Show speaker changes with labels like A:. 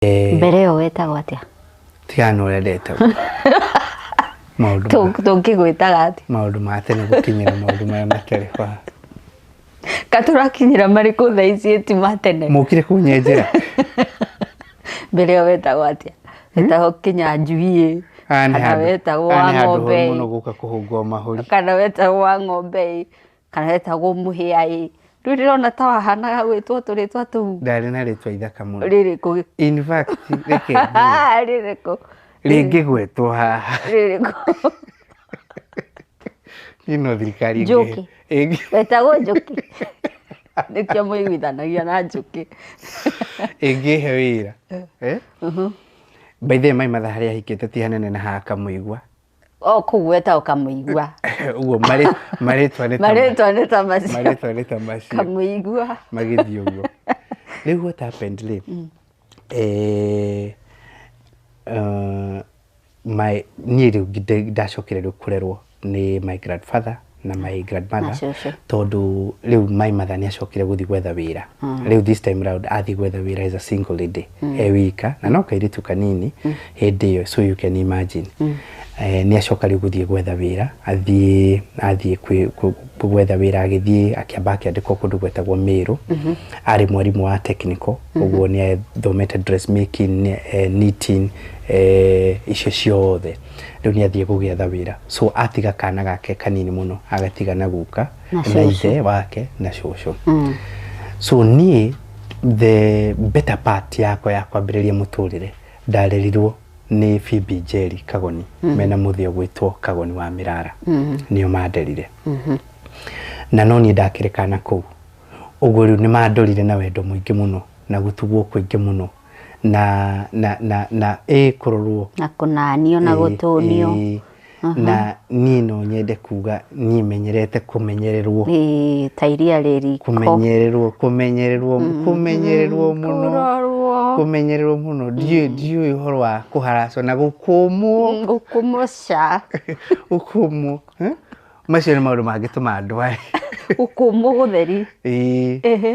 A: Mbere ĩyo wetagwo atĩa?
B: Tigana na ũrĩa ndetagwo. Maũndũ
A: Tũngĩgwĩtaga atĩa?
B: Maũndũ ma tene gũkinyĩra maũndũ marĩa matarĩ ba.
A: Katũrakinyĩra marĩkũ thaa ici ti ma tene?
B: Mũkire kũnyenjera.
A: Mbere ĩyo wetagwo atĩa? Wetagwo Kĩnyanjui ĩ?
B: Haha nĩ
A: Kana
B: handũ
A: wetagwo
B: haha
A: wa
B: nĩ handũ horu
A: ng'ombe
B: mũno
A: ĩ?
B: gũka kũhũngwo mahũri.
A: Kana wetagwo wa ng'ombe ĩ? Kana wetagwo mũhĩa ĩ? Rĩu ndĩrona ta wahanaga gwĩtwo tũrĩtwa tũu.
B: Ndarĩ na rĩtwa ithaka mũno.
A: Rĩrĩkũ?
B: In fact, reke njuge.
A: Rĩrĩkũ?
B: Rĩngĩgwetwo haha.
A: Rĩrĩkũ?
B: Niĩ no thirikari
A: Njũkĩ.
B: ĩngĩ
A: Wetagwo Njũkĩ. Nĩkĩo mũiguithanagia na Njũkĩ.
B: Ĩngĩhe wĩra. Eh? By the way, my mother harĩa ahikĩte ti hanene na haha Kamũigua.
A: O kũu wetagwo Kamũigua.
B: Ũguo marĩtwa nĩ ta
A: Marĩtwa nĩ ta macio.
B: Marĩtwa nĩ ta macio.
A: Kamũigua.
B: Magĩthiĩ ũguo. Rĩu what happened rĩ, my niĩ rĩu ndacokire rĩu kũrerwo nĩ my grandfather na my grandmother.
A: Na cũcũ.
B: Tondũ rĩu my mother nĩ acokire gũthiĩ gwetha wĩra. Rĩu this time round athiĩ gwetha wĩra as a single lady, e wika na no kairĩtu kanini hĩndĩ ĩyo, so you can imagine. Nĩ acoka rĩu gũthiĩ gwetha wĩra, athiĩ gwetha wĩra, agĩthiĩ akĩamba akĩandĩkwo kũndũ gwetagwo Meru. Arĩ mwarimũ wa technical, ũguo nĩ athomete dressmaking, knitting, icio ciothe. Rĩu nĩ athiĩ gũgĩetha wĩra, so atiga kana gake kanini mũno, agatiga na guka
A: na
B: na
A: cũcũ.
B: Ithe wake na cũcũ. So niĩ the better part yakwa ya kwambĩrĩria mũtũrĩre, ndarerirwo nĩ Phoebe Njeri Kagoni mena mũthĩ ũgwĩtwo Kagoni wa Mĩrara, nĩo manderire, na no niĩ ndakĩrĩ kana kũu ũguo. Rĩu nĩ mandorire na wendo mũingĩ mũno na gũtugwo kũingĩ mũno na ĩ kũrorwo
A: na kũnanio na gũtũnio.
B: Na niĩ no nyende kuga niĩ menyerete kũmenyererwo.
A: Ĩĩ, ta iria rĩ riko.
B: Kũmenyererwo, kũmenyererwo, kũmenyererwo mũno.
A: Kũrorwo.
B: Kũmenyererwo mũno. Ndiũĩ ũhoro wa kũharacwo na gũkũmwo.
A: Gũkũmwo ca.
B: Gũkũmwo, eh? Macio nĩ maũndũ mangĩtũma ndware.
A: Gũkũmwo gũtheri.
B: Ĩĩ.